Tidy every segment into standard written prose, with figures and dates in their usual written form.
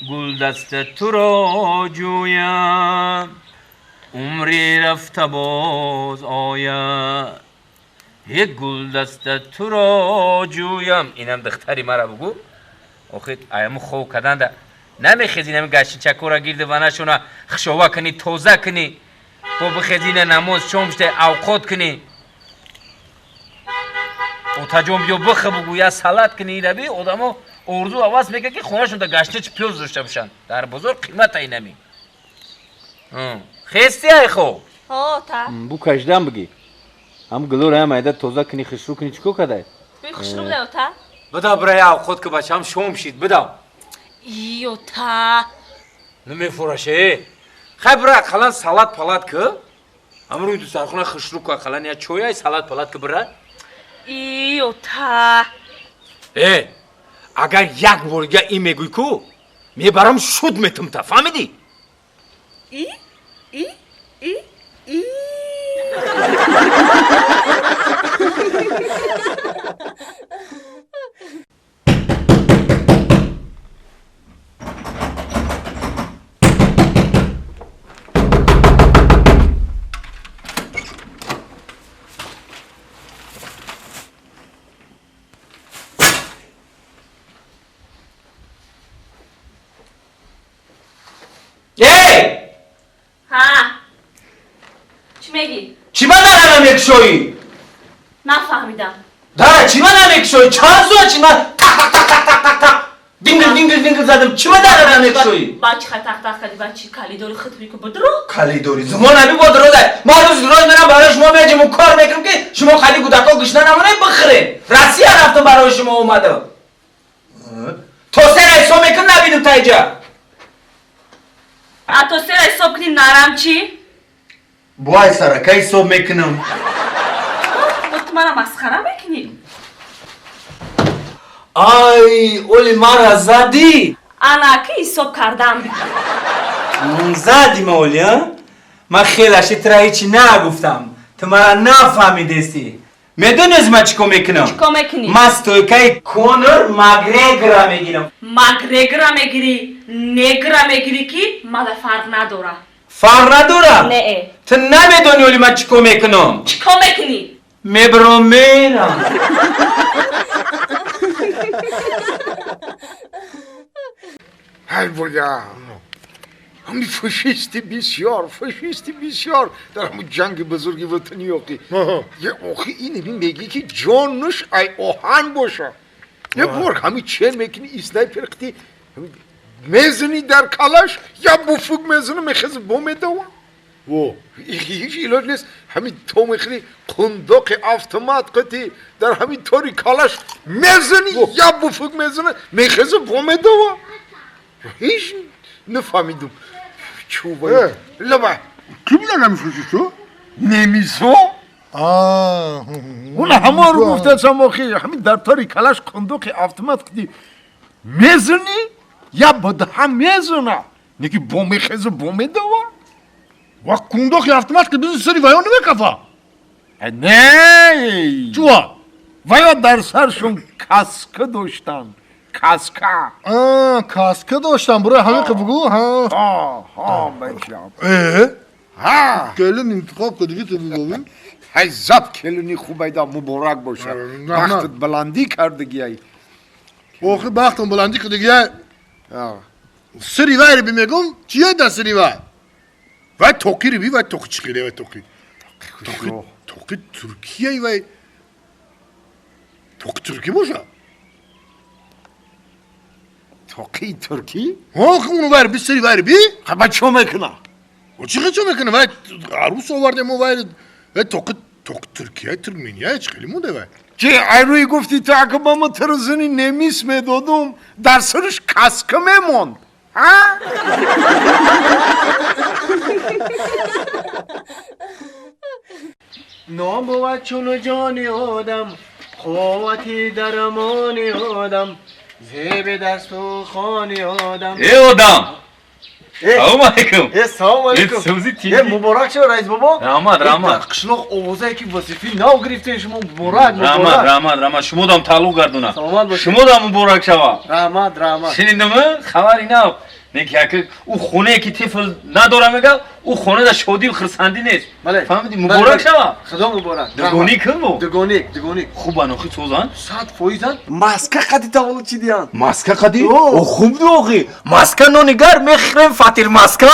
Гулдаста туро ҷӯям, умре рафта боз ояд. Як гулдаста туро ҷӯям. Инам духтари маро бугӯ. Охир аяму хов карданда намехези, инами гашти чакора гирди ванашона хушова кунӣ, тоза кунӣ, бо бихези, ина намоз шом шуда, авқот кунӣ. Отаҷон, биё бихӯ, бугӯ, я салат кунӣ. Ираби одамо орзу ҳавас мекунад, ки хонашон да гаштичи пиёз дошта бошанд. Дар бозор қимата инами. Хести ай хоб? Ҳо, та. Бу кашидан бигӣ. Ҳам гулора ҳам айда тоза кунӣ, хушрӯ кунӣ, чӣ кор кадай? Би хушрӯ буда, та. Буда, бирая авқот ки, бачаам, шом шид, бидав. Иё, та. Намефураше. Хай, бира, ақаллан салат палат ки. Ҳам рӯи дустархона хушрӯ ку, ақаллан я чой ай салат палат ки, бира. Иё, та. Э, агар як бор дига ин мегӯй ку, мебарам шуд метум та, фаҳмидӣ? И и и и. Эй! Ҳа. Чӣ мегӣ? Чӣ ба дара намекушоӣ? Нафаҳмидам. Дара чӣ ба намекушоӣ? Чанд соат чӣ ман тақ тақ тақ тақ тақ тақ тақ дингл дингл дингл задам. Чӣ ба дара намекушоӣ? Ба чӣ хай тақ тақ кардӣ? Ба чӣ калидори худ ку будро? Калидори зумон аби бо дурозай. Ман рӯз рӯз мерам барои шумо меҷиму кор мекунам, ки шумо қади кӯдакҳо гушна намонед, бихӯред. Россия рафтам, барои шумо омадам. То сера ҳисоб мекунам, набинам та иҷа. А то сера ҳисоб кунӣ, нарам чӣ? Бой сарака ҳисоб мекунам. Бо ту мара масхара мекунӣ? Ай, оли мара задӣ. Ана ки ҳисоб кардам. Задӣ ма оли, а? Ман хелаши тра ҳечи нагуфтам. Ту мара нафаҳмидестӣ. Медонӣ аз ман чӣ кор мекунам? Чӣ кор мекунӣ? Ман стойкаи Конор Макгрегора мегирам. Макгрегора мегирӣ, негра мегирӣ, ки мада фарқ надора. Фарқ надора? Не. Ту намедонӣ оли ман чӣ кор мекунам. Чӣ кор мекунӣ? Мебаром, мерам. Ҳай буря, ҳами фашисти бисёр, фашисти бисёр дар ҳамун ҷанги бузурги ватанӣ охи. Охи, ин мегӣ, ки ҷонуш ай оҳан боша. Як бор ҳами чен мекунӣ, снайпер қити мезанӣ дар калаш, я буфук мезана, мехеза, бо медава. Ҳеҷ илоҷ нест. Ҳами то мехӯри қундоқи автомат қити дар ҳамин тори калаш мезанӣ, я буфук мезана, мехеза, бо медава. Ҳеҷ нафаҳмидум чӯба лаба. Кӣ будан ҳами фашистҳо? Немисо. Уна ҳамаро гуфтасам охи, ҳамин дар тори калаш қундоқи автомат қити мезанӣ, я бадаҳам мезана, неки бо мехеза, бо медава. Ва кундоқи автомат ки бизи сари ваё намекафа? Не. Чува? Ваё дар саршон каска доштанд, каска. Каска доштан, бурои ҳамин қа бугӯ. Бачам. Ҳа, келин интихоб кардиги ту, бугӯ. Ҳай, зад келини хубайда, муборак бошад, бахтат баландӣ кардагиай. Охи, бахтам баландӣ кардагиай. Сири вайри бимегум, чия да сири вай? Вай тоқири би, вай тоқи чӣ хеле, вай тоқи тоқи туркияй, вай тоқи туркӣ боша. Тоқи туркӣ? Ҳо, уну вайри би, сири вайри би. Ба чо мекуна? Чӣ хел чо мекуна? Вай арӯс овардем, вай тоқи тоқи туркияй, туркменияй, чӣ хеле монда вай. Чи айрӯи гуфти ту, ака, ба ма тирзини немис медодум, дар сараш каска мемонд. А ном бувад чуну ҷони одам, қуввати дармони одам, зеби дасту хони одам. Э, одам, Салом алейкум. Салом алейкум. Муборак шава, раис бобо. Раҳмат, раҳмат. Дар қишлоқ овозае ки вазифаи нав гирифтем, шумо муборак. Раҳмат, раҳмат, раҳмат. Шумо дам тааллуқ гардона. Саломат бошед. Шумо дам муборак шава. Раҳмат, раҳмат. Шунидам, хабари нав. Не ки яке ӯ хонае ки тифл надора мега, ӯ хона дар шодию хурсандӣ нест. Фаҳмидӣ? Муборак шава. Худо муборак. Дугоник кун бо? Дугоник, дугоник. Хуб анохи созан? 100%. Маска қади таваллуд чидиян. Маска қади? О, хуб охи. Маска нонигар мехӯрем фатир маска.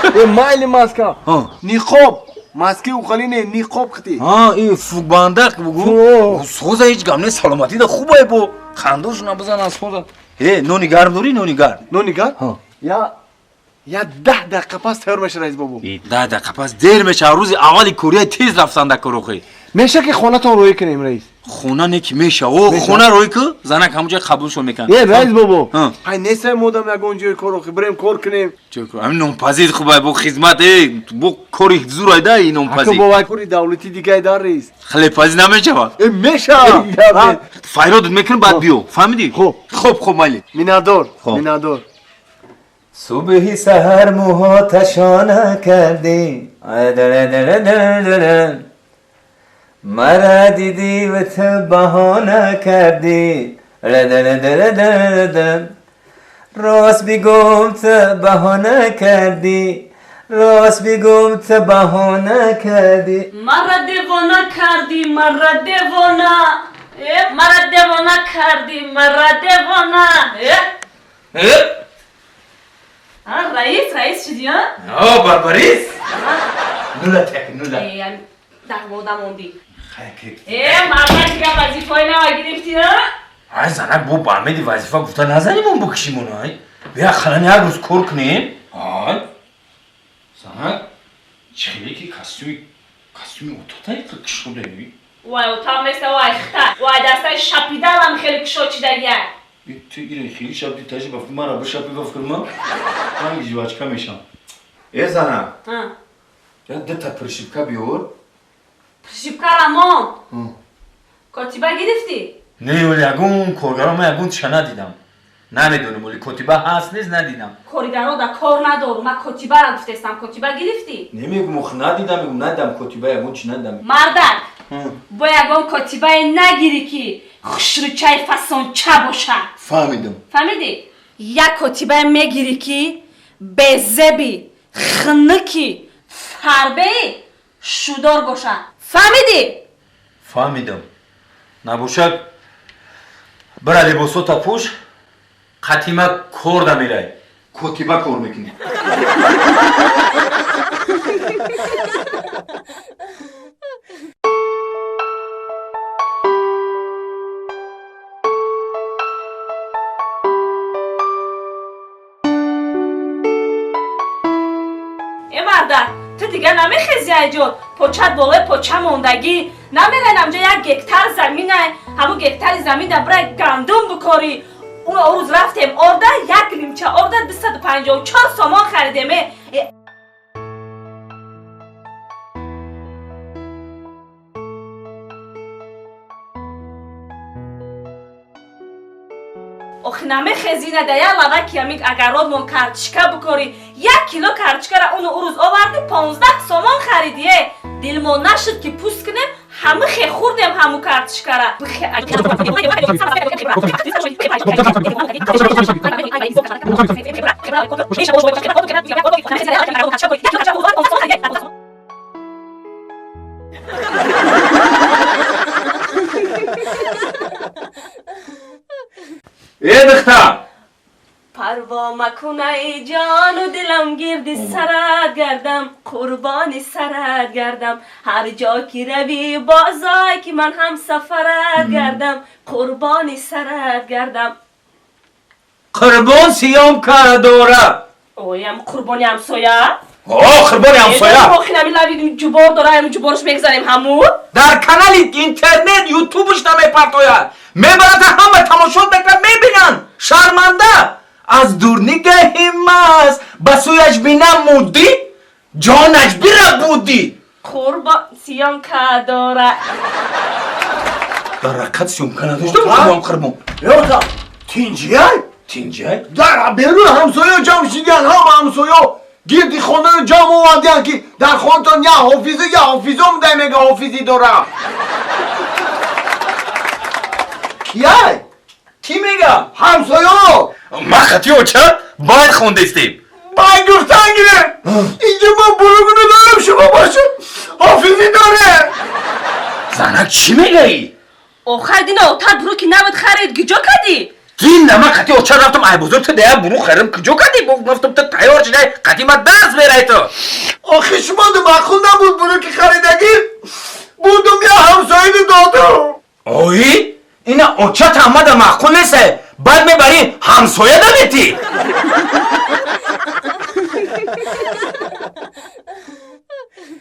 Э, майли маска. Ниқоб. Маски ухали не, ниқоб қити. Ҳа, и фукбандак бугу. Соза ҳеҷ гап не, саломатӣ да хубай бо. Хандошона бизан соза. Э, нони гарм дорӣ, нони гарм? Нони гарм? Я 10 дақиқа пас тайёр меша, раис бобо. 10 дақиқа пас дер меша, рӯзи аввали корея тез рафтан дар корохи. Меша ки хонатон рӯй кунем, раис? Хона не ки меша. О, хона рӯй ку, занак ҳамонҷо қабулшон мекунад. Э, раис бобо. Ай несай модам ягон ҷои корохи, бирем кор кунем. Ҷои кор. Ҳамин нонпазӣ хубай бо хизмат, э, бо кори зур айда ин нонпазӣ. Ака бо кори давлатӣ дигай дар раис. Хлебпазӣ намешавад. Э, меша. Файродат мекунем, баъд биё. Фаҳмидӣ? Хуб. Хуб, хуб, майли. Миннатдор, миннатдор. Субҳи саҳар муҳоташона кардӣ, мара дидӣ ва ту баҳона кардӣ, рост бигӯм ту баҳона кардӣ, рост бигӯм ту баҳона кардӣ. Мара девона кардӣ, мара девона, мара девона кардӣ, мара девона. Раис, раис шудӣ, а? О, барбарис. Нула тек, нула. Э, дар мода мондӣ. Э, марда дига вазифаи нава гирифтӣ, а? Ай, занак, бо бамеди вазифа гуфта назанимон бикишимон, ай. Бия халан як рӯз кор кунем. Ай. Занак, чӣ хеле ки костюми отатай кушодаи? Вай, отам неста, вай, хита. Вай, дастаи шапидарам хеле кушод шидагия. Ту ире хеле шапи тажи ба фикр мара бишапи ба фикр ман ранги жвачка мешам. Э, зана. Я дета пришивка биёр. Пришивка рамон. Котиба гирифтӣ? Не, вале ягон коргарон ман ягон чиша надидам. Намедонам, вале котиба ҳаст нест надидам. Коргаро да кор надорум, ман котибара гуфтестам, котиба гирифтӣ? Не мегум, ох надидам, мегум надидам котиба ягон чи надидам. Мардак, бо ягон котибае нагирӣ ки хушрӯчаи фасонча бошад. Фаҳмидам. Фаҳмидӣ? Як котибае мегирӣ ки безеби, хунуки, фарбеи шудор бошад. Фаҳмидӣ? Фаҳмидам. Набошад, бира либосота пӯш, қатима кор намерай. Котиба кор мекунӣ. Э, марда, ту дига намехези айҷо, почат болои поча мондагӣ. Намерай намҷо як гектар заминай, ҳамун гектари замин да бирай гандум бикорӣ. Он рӯз рафтем орда, як лимча орда 254 сомон харидем. Э, охи намехези на да як лаваки ҳамин агародмон картишка бикорӣ. 1 кило картишкара уну рӯз оварди 15 сомон харидӣ. Э, дилмон нашуд ки пӯст кунем, ҳама хе хӯрдем ҳамун картишкара. Э, духтар! Парво макун ай ҷону дилам, гирди сарат гардам, қурбони сарат гардам. Ҳар ҷо ки равӣ бозой ки ман ҳам сафарат гардам, қурбони сарат гардам. Қурбон сиёмка дора. Оям қурбони ҳамсоя? О, қурбони ҳамсоя. Охи нами лави ҷубор дора, ҳамун ҷуборш мегзарем ҳамун. Дар канали интернет ютубш намепартояд. Мебарад ҳама тамошо мекунад, мебинанд. Шарманда. Аз дур нигаҳи маст, ба сӯяш бинамудӣ, ҷонаш бирабудӣ. Қурбон сиёмка дора. Дар ҳақиқат сиёмка надоштам, қурбон, қурбон. Ёта, тинҷияй? Тинҷай? Дар берун ҳамсоё ҷамъ шидиян, ҳама ҳамсоё гирди хонаро ҷамъ овардиян, ки дар хонатон я ҳофизу я ҳофизо мудай, мега ҳофизӣ дора. Кияй? Кӣ мега? Ҳамсоё. Ма хати оча байт хондестем. Бай гуфтан гирем. Инҷо ман буругуну дорам, шумо бошед ҳофизӣ доре. Занак, чӣ мегаӣ? Охай, дина отат буруки навад харид, гиҷо кадӣ? Дин нама қати оча рафтам ай бозор, ту дая буру харим, куҷо кадӣ? Гуфтам, ту тайёр шидай, қати ма дарс мерай ту. Охи, шумо ду маъқул набуд буруки харидагӣ? Бурдум, я ҳамсояду додум. Ои, ина очат ҳамада маъқул нест, баъд мебарӣ ҳамсоя да метӣ.